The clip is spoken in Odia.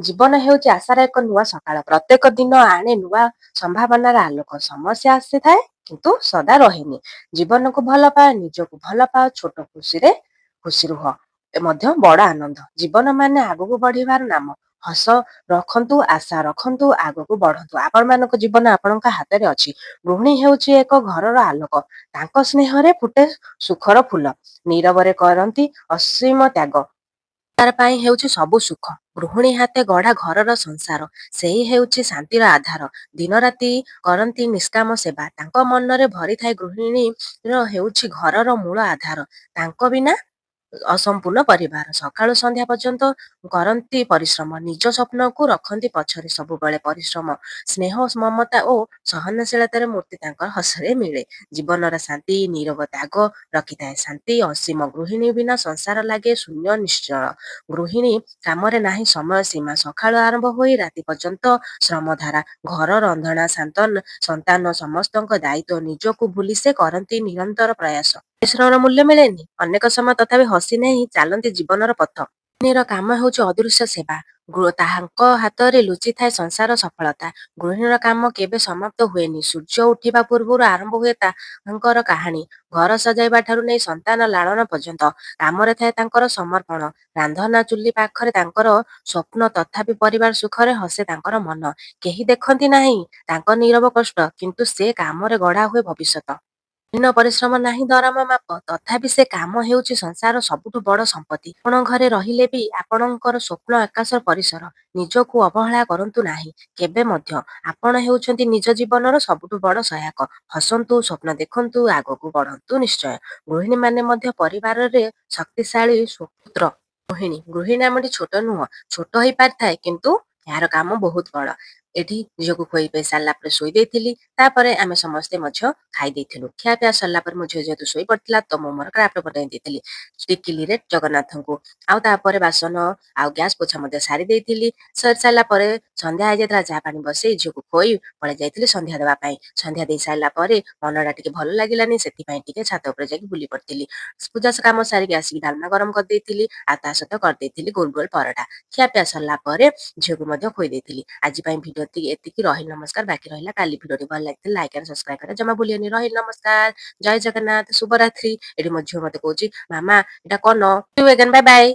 ଜୀବନ ହେଉଛି ଆଶାର ଏକ ନୂଆ ସକାଳ। ପ୍ରତ୍ୟେକ ଦିନ ଆଣେ ନୂଆ ସମ୍ଭାବନାର ଆଲୋକ। ସମସ୍ୟା ଆସିଥାଏ, କିନ୍ତୁ ସଦା ରହେନି। ଜୀବନକୁ ଭଲ ପାଅ, ନିଜକୁ ଭଲ ପାଅ। ଛୋଟ ଖୁସିରେ ଖୁସି ରୁହ ମଧ୍ୟ ବଡ ଆନନ୍ଦ। ଜୀବନ ମାନେ ଆଗକୁ ବଢିବାର ନାମ। ହସ ରଖନ୍ତୁ, ଆଶା ରଖନ୍ତୁ, ଆଗକୁ ବଢନ୍ତୁ। ଆପଣମାନଙ୍କ ଜୀବନ ଆପଣଙ୍କ ହାତରେ ଅଛି। ଗୃହିଣୀ ହେଉଛି ଏକ ଘରର ଆଲୋକ। ତାଙ୍କ ସ୍ନେହରେ ଫୁଟେ ସୁଖର ଫୁଲ। ନୀରବରେ କରନ୍ତି ଅସୀମ ତ୍ୟାଗ। ପରିବାର ପାଇଁ ହେଉଛି ସବୁ ସୁଖ। ଗୃହିଣୀ ହାତେ ଗଢା ଘରର ସଂସାର, ସେହି ହେଉଛି ଶାନ୍ତିର ଆଧାର। ଦିନରାତି କରନ୍ତି ନିଷ୍କାମ ସେବା। ତାଙ୍କ ମନରେ ଭରିଥାଏ। ଗୃହିଣୀର ହେଉଛି ଘରର ମୂଳ ଆଧାର। ତାଙ୍କ ବିନା ଅସମ୍ପୂର୍ଣ୍ଣ ପରିବାର। ସକାଳୁ ସନ୍ଧ୍ୟା ପର୍ଯ୍ୟନ୍ତ କରନ୍ତି ପରିଶ୍ରମ। ନିଜ ସ୍ୱପ୍ନକୁ ରଖନ୍ତି ପଛରେ। ସବୁବେଳେ ପରିଶ୍ରମ, ସ୍ନେହ, ମମତା ଓ ସହନଶୀଳତାର ମୂର୍ତ୍ତି ତାଙ୍କ ହସରେ ମିଳେ। ଜୀବନର ଶାନ୍ତି ନୀରବ ତ୍ୟାଗ ରଖିଥାଏ ଶାନ୍ତି ଅସୀମ। ଗୃହିଣୀ ବିନା ସଂସାର ଲାଗେ ଶୂନ୍ୟ, ନିଶ୍ଚଳ। ଗୃହିଣୀ କାମରେ ନାହିଁ ସମୟ ସୀମା। ସକାଳୁ ଆରମ୍ଭ ହୋଇ ରାତି ପର୍ଯ୍ୟନ୍ତ ଶ୍ରମଧାରା। ଘର, ରନ୍ଧଣା, ସନ୍ତାନ ସମସ୍ତଙ୍କ ଦାୟିତ୍ୱ। ନିଜକୁ ଭୁଲି ସେ କରନ୍ତି ନିରନ୍ତର ପ୍ରୟାସ। ପରିଶ୍ରମର ମୂଲ୍ୟ ମିଳେନି ଅନେକ ସମୟ, ତଥାପି ହସି ନେଇ ଚାଲନ୍ତି ଜୀବନର ପଥ। ଗୃହିଣୀର କାମ ହେଉଛି ଅଦୃଶ୍ୟ ସେବା। ତାହାଙ୍କ ହାତରେ ଲୁଚିଥାଏ ସଂସାର ସଫଳତା। ଗୃହିଣୀର କାମ କେବେ ସମାପ୍ତ ହୁଏନି। ସୂର୍ଯ୍ୟ ଉଠିବା ପୂର୍ବରୁ ଆରମ୍ଭ ହୁଏ ତାଙ୍କର କାହାଣୀ। ଘର ସଜାଇବା ଠାରୁ ନେଇ ସନ୍ତାନ ଲାଳନ ପର୍ଯ୍ୟନ୍ତ କାମରେ ଥାଏ ତାଙ୍କର ସମର୍ପଣ। ରାନ୍ଧନା ଚୁଲି ପାଖରେ ତାଙ୍କର ସ୍ୱପ୍ନ, ତଥାପି ପରିବାର ସୁଖରେ ହସେ ତାଙ୍କର ମନ। କେହି ଦେଖନ୍ତି ନାହିଁ ତାଙ୍କ ନୀରବ କଷ୍ଟ, କିନ୍ତୁ ସେ କାମରେ ଗଢ଼ା ହୁଏ ଭବିଷ୍ୟତ। କଠିନ ପରିଶ୍ରମ ନାହିଁ ଦରମା ମାପ, ତଥାପି ସେ କାମ ହେଉଛି ସଂସାରର ସବୁଠୁ ବଡ଼ ସମ୍ପତ୍ତି। ଆପଣ ଘରେ ରହିଲେ ବି ଆପଣଙ୍କର ସ୍ୱପ୍ନ ଆକାଶର ପରିସର। ନିଜକୁ ଅବହେଳା କରନ୍ତୁ ନାହିଁ କେବେ ମଧ୍ୟ। ଆପଣ ହେଉଛନ୍ତି ନିଜ ଜୀବନର ସବୁଠୁ ବଡ଼ ସହାୟକ। ହସନ୍ତୁ, ସ୍ୱପ୍ନ ଦେଖନ୍ତୁ, ଆଗକୁ ବଢ଼ନ୍ତୁ ନିଶ୍ଚୟ। ଗୃହିଣୀମାନେ ମଧ୍ୟ ପରିବାରରେ ଶକ୍ତିଶାଳୀ ସୂତ୍ର। ଗୃହିଣୀ, ଗୃହିଣୀ ନାମଟି ଛୋଟ ନୁହଁ। ଛୋଟ ହେଇପାରିଥାଏ, କିନ୍ତୁ ଏହାର କାମ ବହୁତ ବଡ଼। ଏଠି ଝିଅକୁ ଖୋଇ ପେଇ ସାରିଲା ପରେ ଶୋଇ ଦେଇଥିଲି। ତାପରେ ଆମେ ସମସ୍ତେ ମଧ୍ୟ ଖାଇ ଦେଇଥିଲୁ। ଖିଆ ପିଆ ସରିଲା ପରେ ମୋ ଝିଅ ଯେହେତୁ ଶୋଇ ପଡିଥିଲା, ତ ମୁଁ ମୋର କ୍ରାଫ୍ଟ ବନେଇ ଦେଇଥିଲି ଟିକିଲିରେ ଜଗନ୍ନାଥଙ୍କୁ। ଆଉ ତାପରେ ବାସନ ଆଉ ଗ୍ୟାସ ପୋଛା ମଧ୍ୟ ସାରି ଦେଇଥିଲି। ସରି ସାରିଲା ପରେ ସନ୍ଧ୍ୟା ହେଇଯାଇଥିଲା। ଚା ପାଣି ବସେଇ, ଝିଅକୁ ଖୋଇ ପଳେଇ ଯାଇଥିଲି ସନ୍ଧ୍ୟା ଦେବା ପାଇଁ। ସନ୍ଧ୍ୟା ଦେଇ ସାରିଲା ପରେ ମନଟା ଟିକେ ଭଲ ଲାଗିଲାନି, ସେଥିପାଇଁ ଟିକେ ଛାତ ଉପରେ ଯାଇକି ବୁଲି ପଡିଥିଲି। ପୂଜା କାମ ସାରିକି ଆସିକି ଡାଲମା ଗରମ କରିଦେଇଥିଲି ଆଉ ତା ସହିତ କରିଦେଇଥିଲି ଗୋଲ ଗୋଲ ପରଟା। ଖିଆ ପିଆ ସରିଲା ପରେ ଝିଅକୁ ମଧ୍ୟ ଖୋଇ ଦେଇଥିଲି। ଆଜି ପାଇଁ ଭିଡିଓ ଏତିକି ରହିଲି, ନମସ୍କାର। ବାକି ରହିଲା କାଲି। ଭିଡିଓଟି ଭଲ ଲାଗିଥିଲେ ଲାଇକ୍ ଆଣ୍ଡ ସବସ୍କ୍ରାଇବ କରିବା ଜମା ଭୁଲିବେନି। ରହିଲି, ନମସ୍କାର, ଜୟ ଜଗନ୍ନାଥ, ଶୁଭରାତ୍ରି। ଏଠି ମୋ ଝିଅ ମତେ କହୁଛି, "ମାମା, ଏଇଟା କଣ?" Bye bye.